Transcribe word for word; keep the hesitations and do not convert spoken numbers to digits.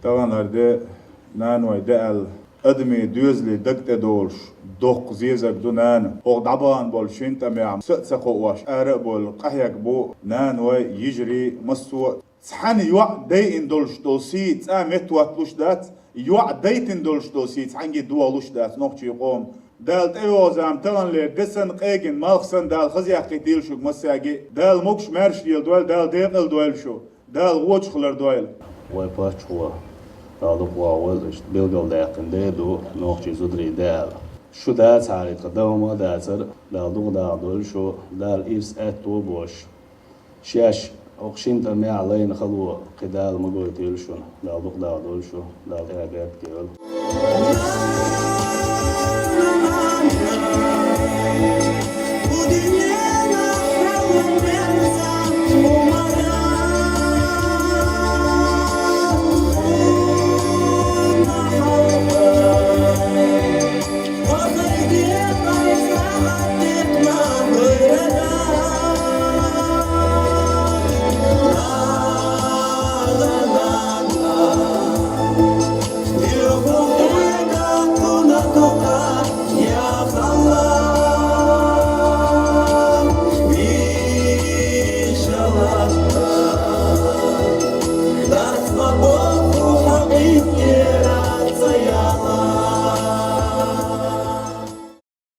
Таханара де наной де аьлла, адамий доьзале дага тӀе долуш, доккха зезаг ду нана. ХӀокху дӀабахана болу шина тӀамехь са а ца кхоош, ара а бовлуш, къахьега бу наной, йижарий, массо а. Цхьана йоӀ дайина долуш долу сий цкъа меттахӀотталуш дац, йоӀ дайтина долуш долу сий цхьаьнгге дохалуш дац нохчийн къоман. Дала тӀейогӀу зама таханлера де санна, къегина малх санна Дала хаза яьккхийтийла шуьга массаьрга а. Дала могуш-маьрша леладойла, Дала декъала дойла шу, Дала вочу хилар дойла. Вай паччахьо, Дала дукха вахавойла, иштта билгалдаьккхина де ду нохчийн зударийн де аьлла. Шу дацахьара, тхан дан хӀума а дацара, Дала дукха даха дойла шу, Дала ирс аьтто а беш. Шаьш хӀокху шина тӀамехь лайна хало кхин Дала ма гойтийла шуна. Дала дукха даха дойла шу, Дала тӀаьхье беркате йойла.